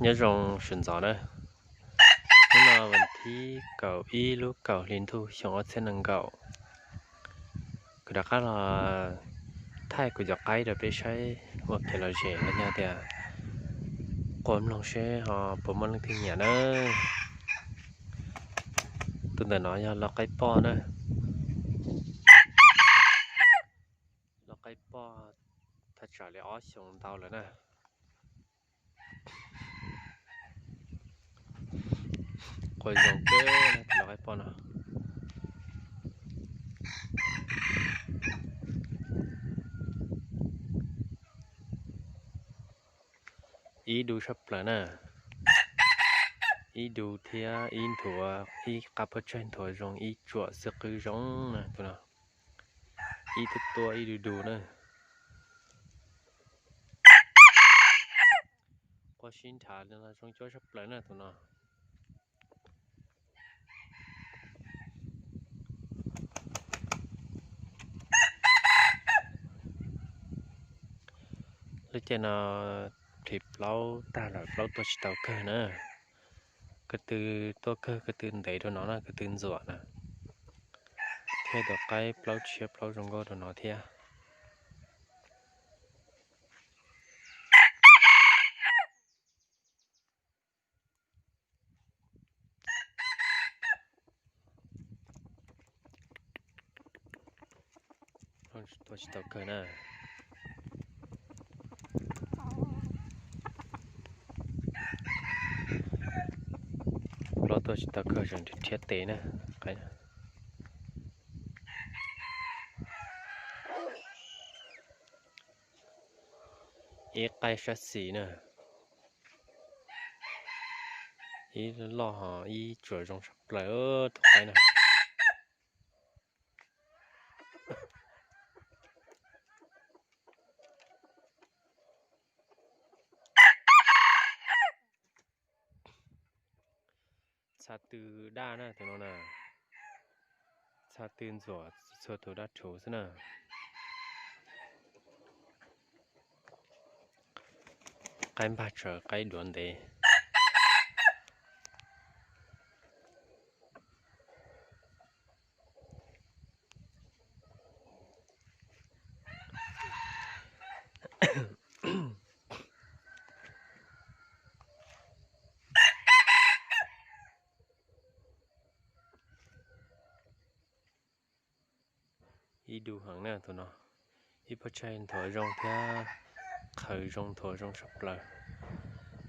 Nyob zoo sawv ntxov na, hnub no vas thib kaum ib lub kaum hli ntuj xyoo ob txhiab nees nkaum, kuv rov qab los thaij kuv cov qaib rau peb saib ua kev lom zem los yog tias qua mloog seb ho puas muaj leej twg nyiam na. Tus ntawm no yog lau qaib poj na, lau qaib poj thaj tsam li ob xyoos ntau lawm na. Qua zoo kawg lau qaib poj no. Ib du sab plaws na, ib du thiab ib nthuav, ib qab pob tsaig nthuav zoo, ib tsuam xwb qwb zoo na tus no. Ib tuab tuab ib du du na. Qua sib nrhav li no zoo cuab sab plaws na tus no. Lub caij no plhis plaub tag lawm, plaub tuaj tsis tau kawg na. Ko tw tuaj kawg, ko tw ntev rau no na, ko tw ntxuam na, thiab tus qaib plaub tshiab plaub zoo nkauj rau no thiab. Tuaj tsis tau kawg na. Plaub tuaj tsis tau kawg, tseem rhiab tes na. Ib qaib sab xis na, ib loj ho ib tsuam zoo sab plaws tus qaib na. Txha tw daj na tus no na, txha tw ntxuam txhua tus daj rhuv xwb na. Qaib npag tsawv, qaib duav ntev. Ib du heev na tus no, ib pob tsaig nthuav zoo thiab qhawv zoo nthuav zoo sab plaws.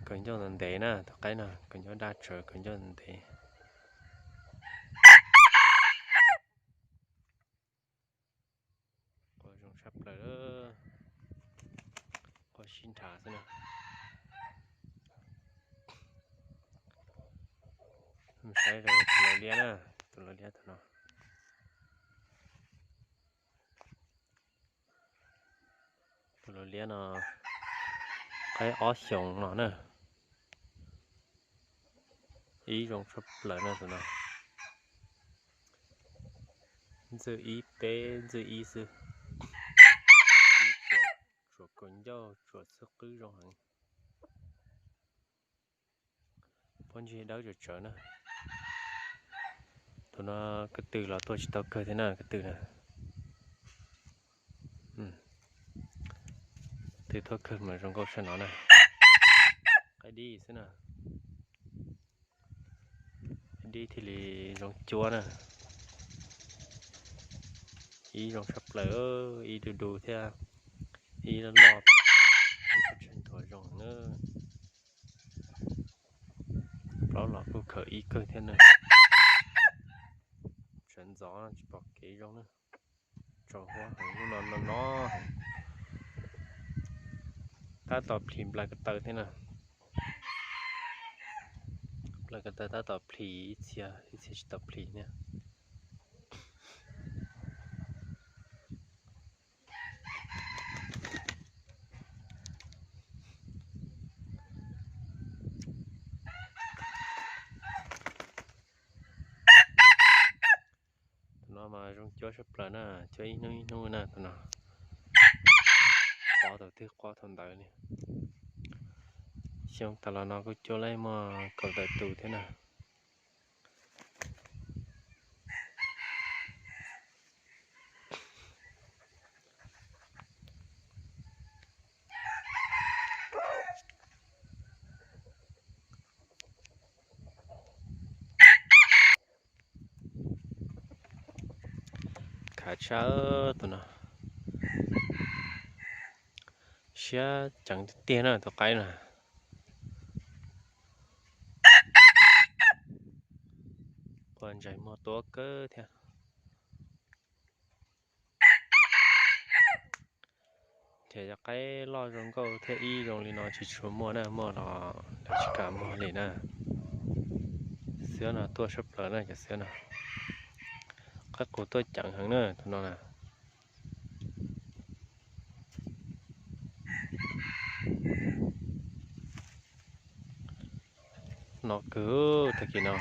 Kawg ncauj ntev na, tus qaib no kawg ncauj daj tsawv, kawg ncauj ntev. Qua zoo sab plaws, qua sib nrhav xwb na. Saib rau tus laus liab na, tus laus liab tus no. Tus laus liab no qaib ob xyoos no na. Ib zoo sab plaws na tus no. Ntxwj ib peb ntxwj ib xwb. Ib tsuam, tsuam kaus ncauj tsuam xwb qwb zoo heev. Pob ntseg dawb tsawv tsawv na. Tus no ko tw los tuaj tsis tau kawg thiab na, ko tw na. Tw tuaj kawg mas zoo nkauj sab no na. Qaib dib xwb na. Dib thiaj li zoo cuab na. Ib zoo sab plaws, ib du du thiab, ib loj loj, ib tshee nthuav zoo na. Plaub los kuj khaws ib kawg thiab na. Sawv ntxov tsis pom kev zoo na. Tsaus huab heev lub no no no. Tab tom plhis nplai ko taw thiab na. Nplai ko taw tab tom plhis ib txhia, ib txhia tsis tau plhis thiab. Tus no mas zoo cuab sab plaws na, cuab ib hnub ib hnub na tus no. Quab thaum twg quab thaum ntawd li. Xyoo tas los no kuj cuab lawm muaj kaum tawm tus thiab na. Khav tshaj tus no, siab ceev tiag tiag na tus qaib na. Quas ntsais muag tuab kawg thiab. Ces cov qaib loj zoo nkauj thiab ib zoo li no tsis tshua muaj na, muaj los lawv tsis kam muag li na. Xiab no tuaj sab plaws na cov xiab no. Qaib qus tuaj ceev heev na tus no na. No kwv tag kis no.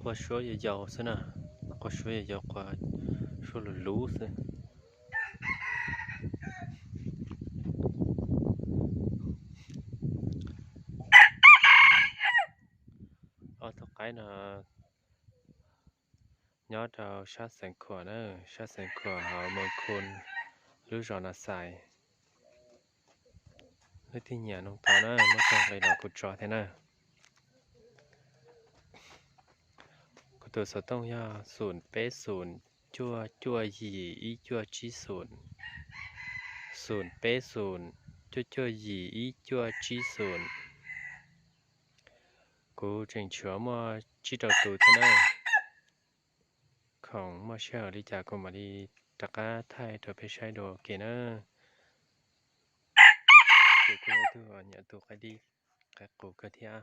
Quaj suab yau yau xwb na, quaj suab yau yau, quaj suab luv luv xwb. Ob tug qaib no nyob rau sab Xeev Khuam na, sab Xeev Khuam hauv Moos Khun, lub zos Na Xais. Leej twg nyiam noog tau na, muab txog nqi los kuv tso thiab na. Kuv tus xov tooj yog xum peb xum cuaj cuaj yim ib cuaj tsib xum, xum peb xum cuaj cuaj yim ib cuaj tsib xum. Kuv tseem tshuav muaj tsib rau tus thiab na. Khoom muaj sij hawm li cas kuv mam li rov qab thaij rau peb saib dua ua ke na. Ces kuj yog ib tug nyiam tus qaib dib, qaib qus kawg thiab.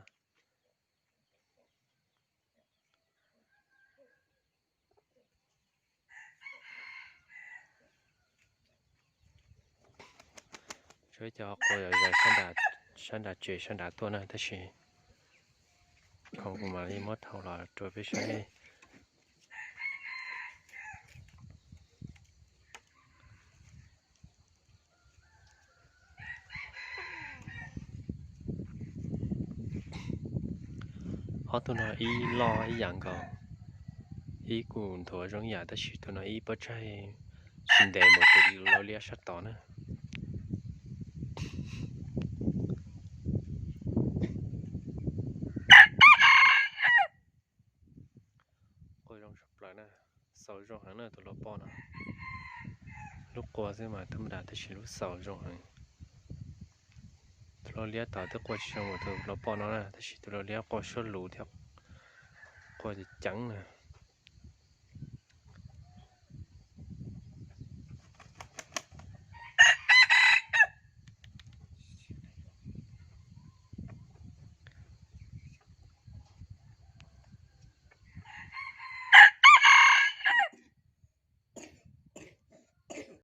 Tshuav ib co quas yos sab nram tsev sab nrad tuaj na, tab sis khoom kuv mam li muab thau los rau peb saib. Ob tug no ib loj ib yam nkaus, ib kuj nthuav zoo ib yam tab sis tus no ib pob tsaig tsis ntev npaum tus lau liab sab tod na. Quaj zoo tshaj plaws na, xaus zoo heev na tus lau poj no. Lub quaj xwb mas thaj ma das tab sis lub xaus zoo heev. Tus lau liab tod twb quaj tsis zoo npaum tus lau poj no na, tab sis tus lau liab quaj suab luv thiab quaj ceev na.